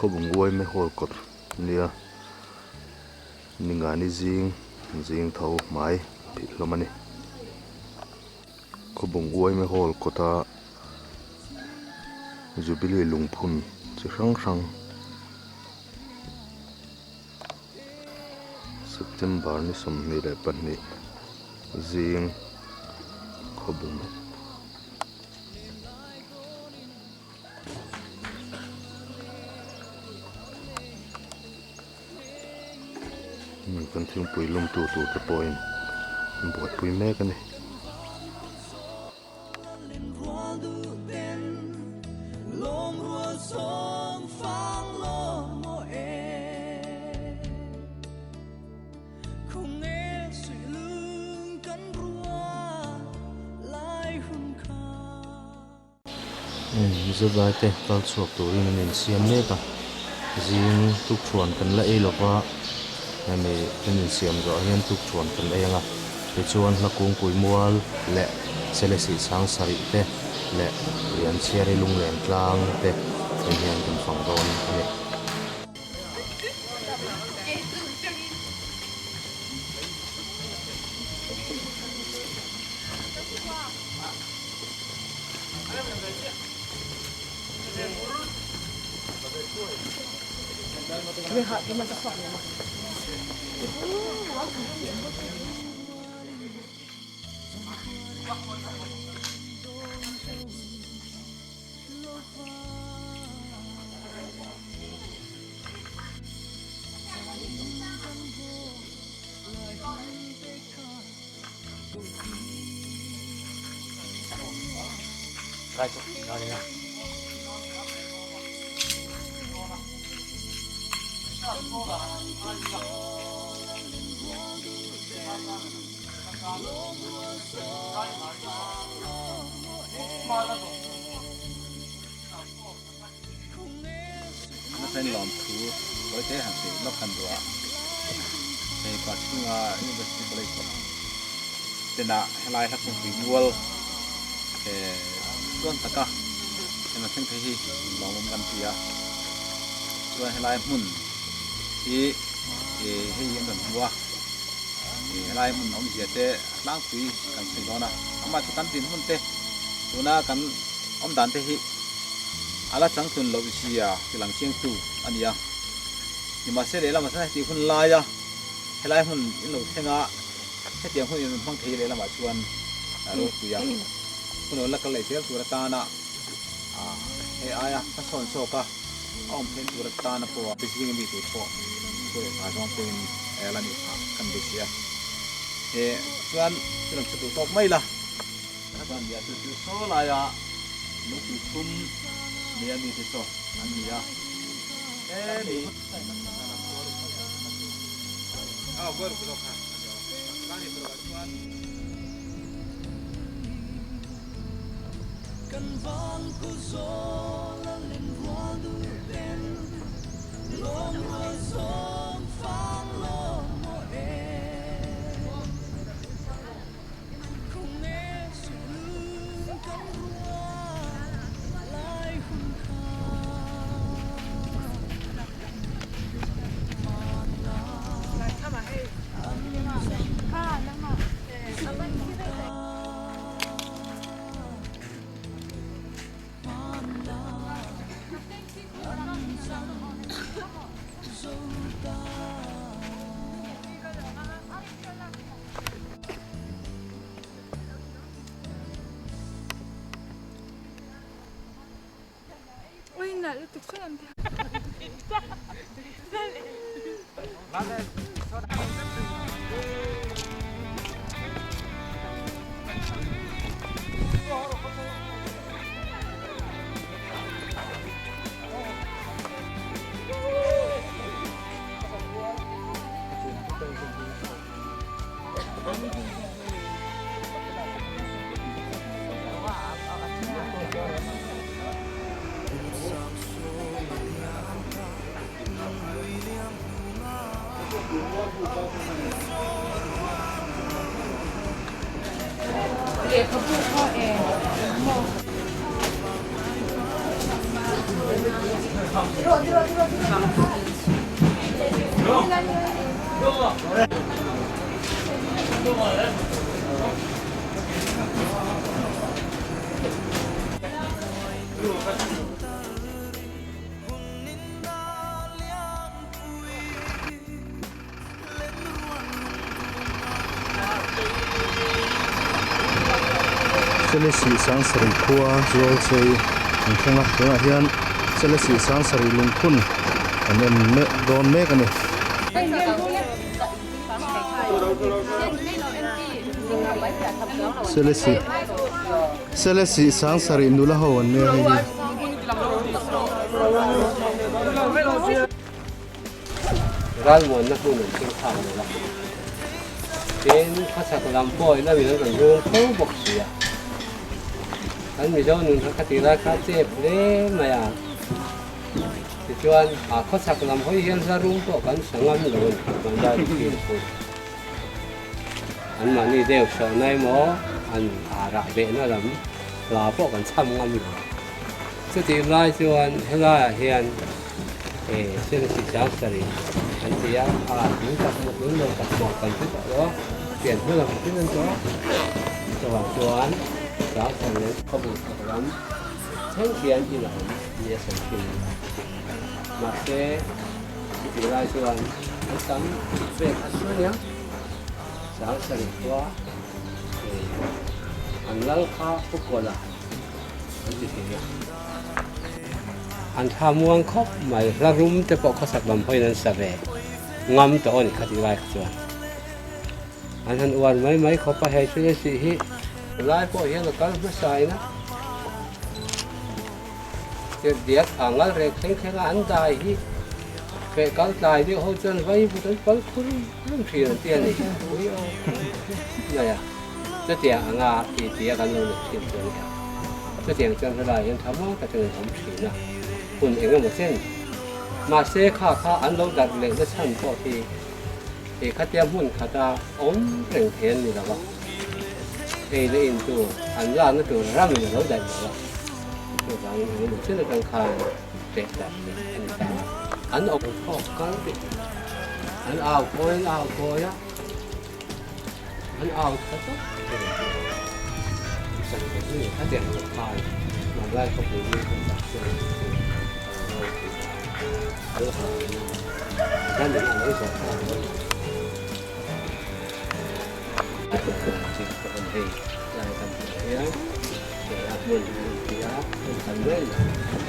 Khawbung uaime hall kawt nia Ningani zing zing tho hmai phih hlawm a ni. Khawbung uaime hall kawta Jubilee lungphun chi hrang hrang September ni 22 zing Khawbung. Kan thingpui lum tu tur te pawhin an buaipui mek a ni. Zirlai te kal chhuak turin an insiam mek a zing tukthuan kan la ei lova hemi kan insiam zawh ah hian tukthuan kan ei ang a tichuan hla kungpui mual leh selesih sang sarih te leh Lianchhiari lunglen tlang te en hian kan fang dawn a ni. Hmasain lawmthu tawite han hrilh lawk han duh a, hei Kawchhunga University College of tenah helai hla kungpui mual chuan taka heng a thleng thei hi lawmawm kan ti a, chuan helai hmun hi hei an rawn hmu a, helai hmun awmzia te a tlangpui kan sawi dawn a, amah chu kan dinhmun te tuna kan awm dan te hi a la changtlun loh zia ti lang chiang tu a ni a. Nimahse lehlamah chuan heti hun laia helai hmun in lo thleng a, hetiang hun in rawn hmang thei lehlamah chuan ropui a hun lo la kal leh zel tur atana hei aia hmasawn zawk a a awm theih tur atana pawh a zing ami tur pawh thu leh hna zawng pawhin la nih phah kan beisei a. Chuan chu lam chu duh tawk mai la. Chuan nia chu chu saw laia lungpui thum nia mi te saw an ni a hemi Selesih Sangsarih khua Zawlchei an thleng a tunah hian Selesih Sangsarih lungphun an en mek dawn mek a ni. Selesih Selesih Sangsarih nula ho an nia hei hi. Ralmuanna hmun an thleng phak lo a, tin khawchhak lam pawh ila min an rawn rung fo bawk si a, kan Mizo nun kha khati lai kha a chep hle mai a, tichuan a khawchhak lam hawi hian hla rum pawh kan sa ngam lo a ni, Mandai Feel pawh anmahni deuh sawhna emaw an rah behna lam hla pawh kan chham ngam lo. Chutih lai chuan helaiah hian Selesih Sangsarih an ti a, a tling tak maw tling lo tak maw kan hre tawh lo a, pian hma lam tin an tawh a, chuvang chuan Sangsarih leh Khawbung thawk lam thleng hian in a awm nia sawi thin a ni. Mahse chutih lai chuan an tam vek a su nia, Sangsarih khua an lal kha Pu Kawla. an ti thei a. An thla muang khawp mai, hla rum te pawh khawsak lam pawhin an sa ve ngam tawh a ni kha tih lai kha chuan. An han uar mai mai khawp a, hei thil a sih hi lai pawh hian a kal hmasa in a tirh diak a ngal rek thleng thleng a an dai hi feh kal tlai deuh ho chuan vai vut an pal khur rum thin an ti a ni. Ui aw mai a. Chutiang anga ti tia kan lo let thin chu a ni a. Chutiang chuan helaiah hian tha muang takin an awm thin a, hun eng emaw chen. Mahse kha kha an lo darh lehna chhan pawh hi ti khatia hmun khata awm reng thei an ni lo va, ei leh in tur an lakna tur ramin a lo daih lo va, chuvangin eng emaw chen atang khan pek darh leh a ni ta a. An awm khawk kal tih an au kawi an au kawi a. An au tha tawp a ni tih a sawi ve a ni. A der loh khan hmanlai khawpui mi kan dah chuan a lo ropui ta a, lo hau in ram in a lo zawh ta a lo ni. Chik pawh a ni hei tlai kan hmuh hian he a hmun an ti a, hmun kan mai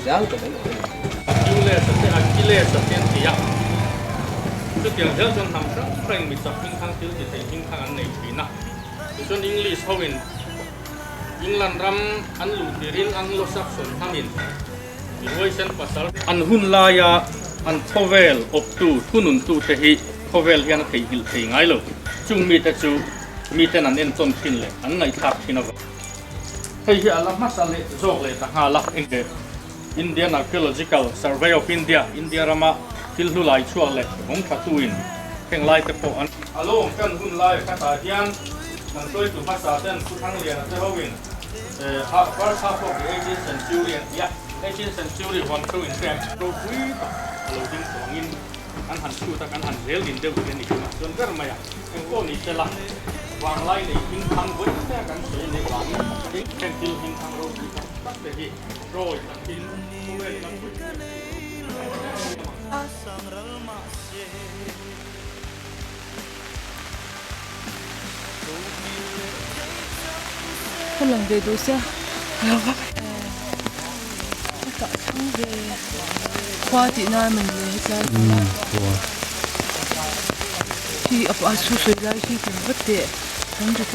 zau tak an awm a ni. Achilles a te Achilles a te an ti a, chutiang zel chuan hnam hrang hrangin mi chak hming thang thil ti thei hming thang an nei thin a. Tichuan English hoin England ram an luh tirin Anglo-Saxon hnamin mi huaisen pasal An hun laia an khawvel awptu thununtu te hi khawvel hian a theihnghilh thei ngai lo. Chung mite chu miten an entawn thin leh an ngaihthlak thin avang. Hei hi a la hmasa leh zawk leh ta nghal a, enge Indian Archaeological Survey of India, India rama thil hlu lai chhuak leh vawng tha tuin heng lai te pawh an. A lo awm tan hun lai khatah hian kan hruaitu hmasa ten Pu Thangliana te hoin first half of the eighteenth century an ti a, eighteenth century huam thu in hrem ropui tak a lo ding tawngin an han chhut a, kan han zel din deuh hi a ni tunah chuan ber mai a. Engpawh ni sela, vanglai nei hmingthang vawi te kan sawi anih vangin heng thil hmingthang ropui tak tak te hi Troy takin khawvel lam vawi te Ka lang ve duh sia ka tah thlang ve khua tih nan a ni le hetlai hi a a thu sawi lai hi tum vat teh an ri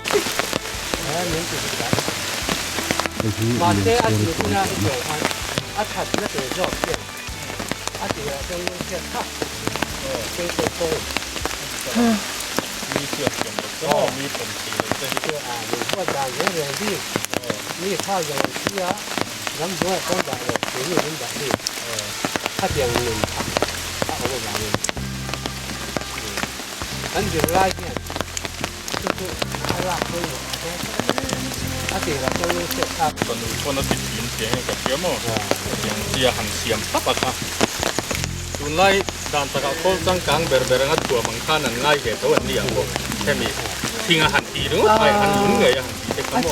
Mahse a tih hunah i tawh khan a that na tur zawk hian a tihah chuan lungchhiat thlak thil pawh pawh Mi hriat thiam loh te maw, mi pawm thei loh te hi. A min huat dan reng reng bik, mi kha zawng an thi a, ram hnuaiah pawn dah lo, keini min dah bik. Khatiang nun kha a awm avangin kan zirlai hian. Fanu pawn a ti thin chiang e ka hria maw? Tiang chi a han siam thlap a kha. Tunlai dan takah khawl changkang ber ber anga thuam ang khan an ngai ve tho an ni ang pawh hemi thing a han tih ringawt mai han lung ngei a han tih te kha maw?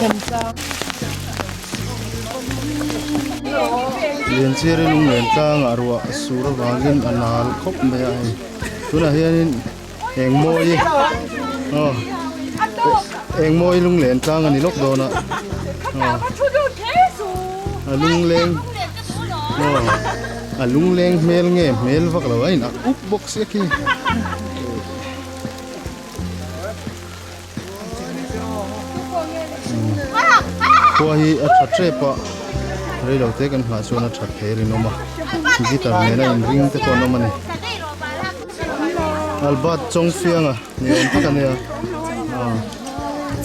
Lianchiri lunglen tlangah ruah a sur avangin a nal khawp mai a hei tunah hianin eng mawi aw eng mawi lunglen tlang a ni lawk dawn a aw a lungleng aw a lungleng hmel nge hmel vak lo a in ak up bawk sia khi. Khua hi a tha tep a reilo te kan nghah chuan a that thei rinawm a guitar nena inring te pawh an awm a ni Albert Chawngfianga ni awm tak a nia aw.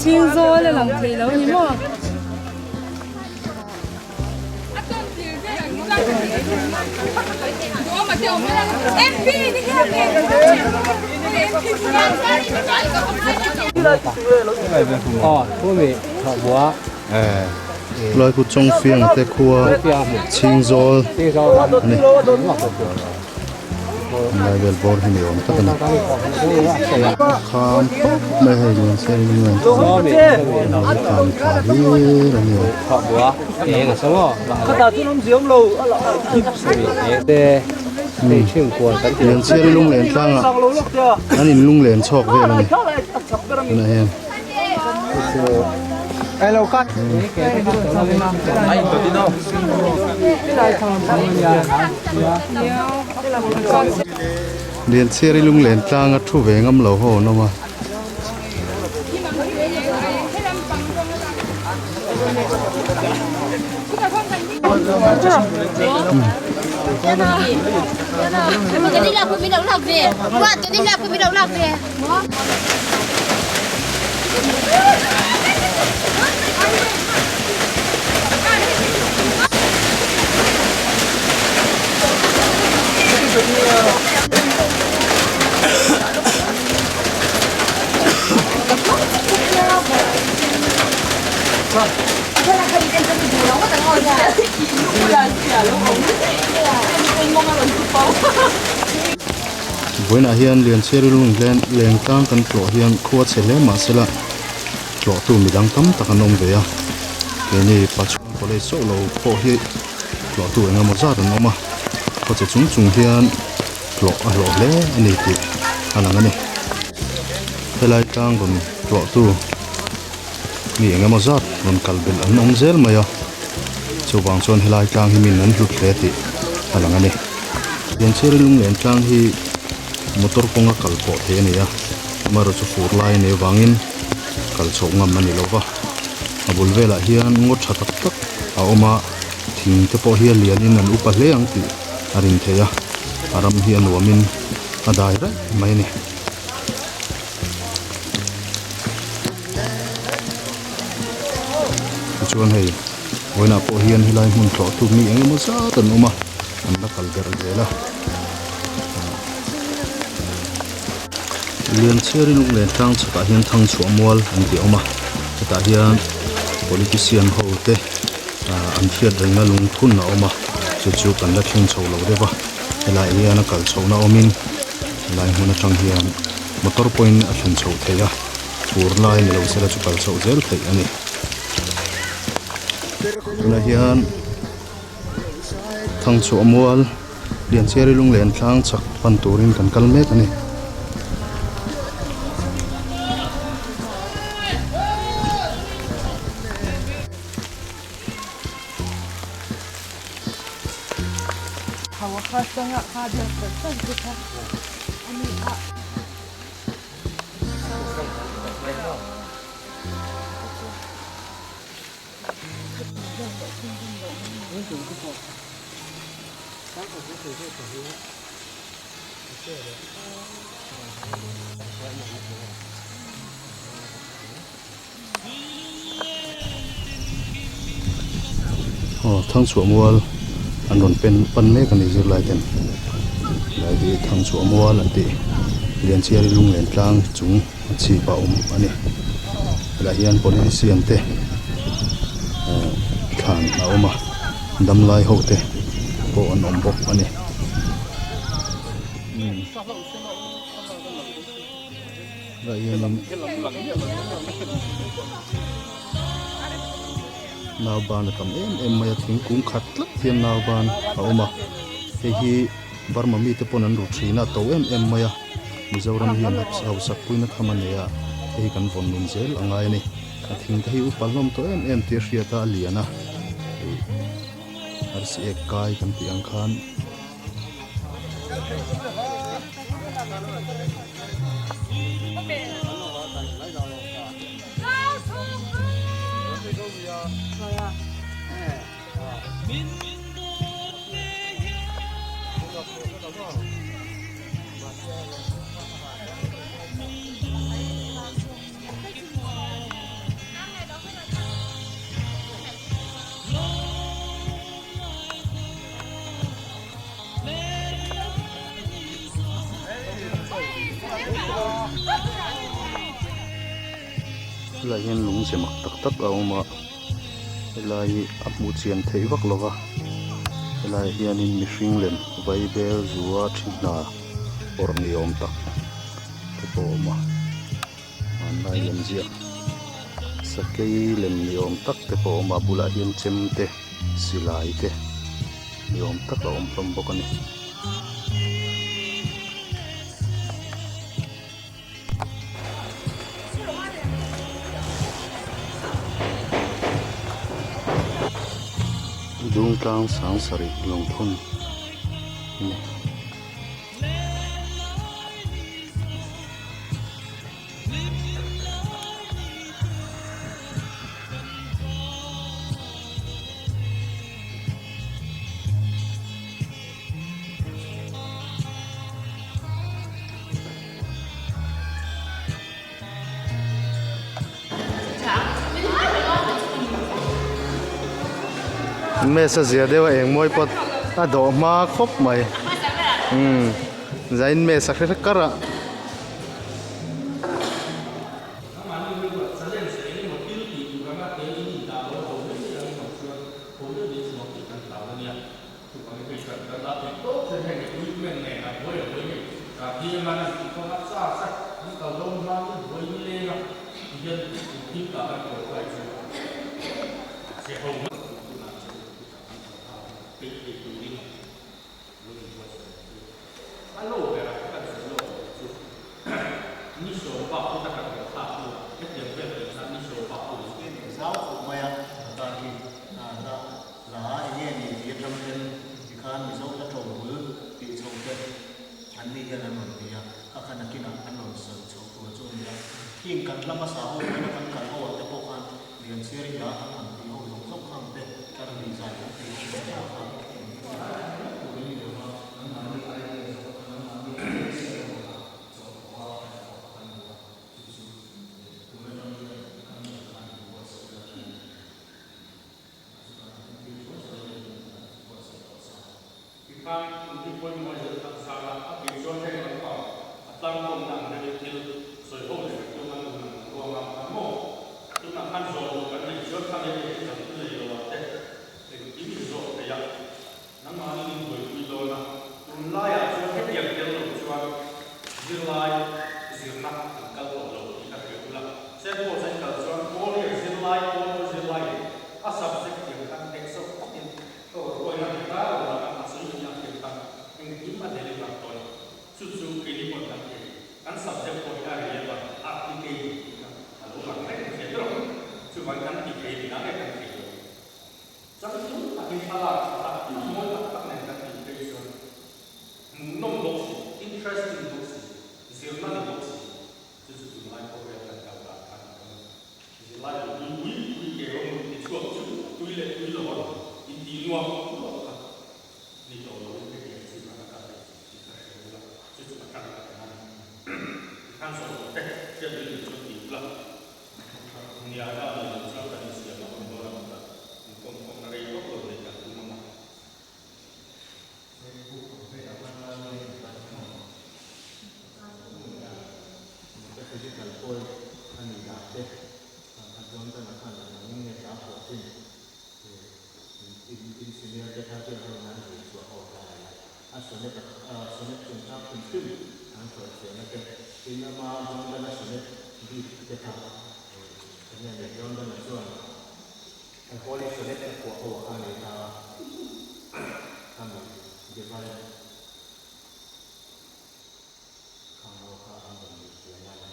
Chhingzawl a lang thei lo ni maw? Lai khu Chawngfianga te khua Chhingzawl a ni. Lai vel bawr hi ni awm tak a ni. Kham khawp mai hei lian se ring nge kham tha hlir a ni. Lian chhiar i lunglen tlangah an in lunglen chhawk vel a ni tunah hian. Lianchhiari lunglen tlanga thu ve ngam lo ho an awm a. Vawiinah hian Lianchhiari lung leng tlang kan tlawh hian khua chhe hle mah sela tlawhtu midang tam tak an awm ve a keini Pachhung College chauh lo pawh hi tlawhtu eng emaw zat an awm a khaw che chung chung hian tlawh a hlawh hle a ni tih a lang a ni helai tlang rawn tlawhtu mi eng emaw zat rawn kal belh an awm zel mai a chuvang chuan helai tlang hi min an hlut hle tih a lang a ni Lianchhiari lunglen tlang hi motor kawnga kal pawh theih a ni a amaherawh chu fur lai a nih avangin kal chhoh ngam a ni lo va a bul velah hian ngaw tha tak tak a awm a thing te pawh hi a lianin an upa hle ang tih a rin theih a a ram hi a nuamin a dai raih mai a ni. Tichuan hei vawiinah pawh hian helai hmun tlawh tuk mi eng emaw zat an awm a an la kal ber zel a Lianchhiari lunglen tlang chhakah hian Thangchhuah mual an tih a awm a hetah hian politician ho te an hriat rengna lungphun a awm a chu chu kan la thleng chho lo deuh a helaiah hian a kal chhohna awmin helai hmun atang hian motor pawhin a thlen chhoh theih a fur lai ni lo sela chu kal chhoh zel theih a ni tunah hian Thangchhuah mual Lianchhiari lunglen tlang chhak pan turin kan kal mek a ni. Aw Thangchhuah mual an rawn pen pan mek a ni zirlai ten helai hi Thangchhuah mual an tih. Lianchhiari lunglen tlang chung a chhip a awm a ni. Helaiah hian politician te ehh thlan a awm a damlai ho te pawh an awm bawk a ni. Helaiah hianin nauban a tam em em mai a thingkung khat tlat hian nauban a awm a hei hi Burma mite pawn an ru thin a to em em mai a Mizoram hian hausak puina tham a nei a hei hi kan vawn nun zel a ngai a ni a thing te hi upa hlawm tawh em em tih a hriat a a lian a hei arsi ek kai kan tih ang khan. Helai hian lung che mak tak tak a awm a helai hi a hmuh chian theih vak lo va helai ah hianin mihring lem vaibel zua thi hna awrh ni awm tak te pawh a awm a hmanlai lem ziak sakei lem ni awm tak te pawh a awm a a bulah hian chem te silai te ni awm tak a awm hlawm bawk a ni. Dungtlang sang sarih lungphun a ni. Mesa zia deuh a eng mawi pawt a dawh hma khawp mai umm zain mesa hre kar a. Hla enge ni tih atang ten tikhan Mizo hla tawng bul tih chho te an ni hian an rawn ti a, kha kha nakinah an rawn sawi chho tur chu a ni a. Khing kan hla hmasa ho pawhin a kan kal ho ah te pawh khan Lianchhiari hla kan han tih ho zawng zawng khang te tlar lui zai kan tih ho zawng zawng kha tur a ni lo va, nangmahni idea zawk a nangmahni chhiat zawk a chawh thawh a kan thawh kha kan duh a, chu chu tun atang hian kan ngaih khan buatsaih la tha ni. Tikhan inti pawimawh zel tak zar a, a tih chuan heng lampang a tlangkawmna ang deuhin thil sawi ho leh kan tum a nun ang ruang ang kha maw? Tunah khan zawh duh kan neih chuan kha leh leh kan thu nei lo ah te engkim in zawh thei a, nangmahni in buaipui dawn a, tunlaiah chuan hetiang tel lo chuan zirlai zirna kan kal tawh lo tih ka hria bula. Sengpawh chen kal chuan Paul hian zirlai pawl chu zirlai in a subject thiam khan hnehsawh takin hlawh ruaina ni ta lo la a sawi ni a thiam khan engkim a deliver tawh a ni. Chu chu keini pawh kan thei. Kan subject pawh hi a relevant, a applicable tih kha a lo lang reng thei ber ang. Chuvangin kan ti thei ni ang e kan thei lo. Changtlung takin thlalak tha tak, mawi tak tak nen kan tih phei chuan hmuhnawm bawk si, interesting bawk si, zirna ni bawk si. Chu chu tunlai khawvel kan kal dan kha a ni awm. Zirlai bu tui pui pui ke rawng in ti chhuak chu tui leh tui lo a in ti nuam nuam kha ni tawh lo in hetiang chi khan a kal leh tih tih ka hre ula chu chu a tan ka tan a ni. Tikhan sawi tawh te hriat ring in chuan ti ula nia ka ni lo chuan kan insiam a awm dawn a ni ta inkawm khawmna rei vak lo nei kan tum ang a. poet a nih dan te a John Donne-a khan eng angin nge hla phuah thin in senior te kha chuan hei nan zir chhuah ho kha a ni a. A sonnet a sonnet chungchang hrim hrim an sawifiahna te tin ama John Donne-a sonnet bik te kha eng nge ni John Donne-a chuan a Holy Sonnet a phuah ho kha a ni kha khami divine Khang ho kha an rawn zir chian a ni.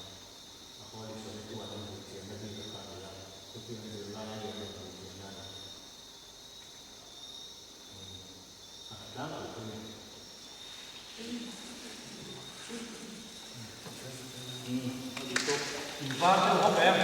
A Holy Sonnet uan an zir chianna bik a kha a ni a, chutiang zirlai a ni an rawn zir chianna a ni. A tha tlangpui chu ni. In var deuh hawk em?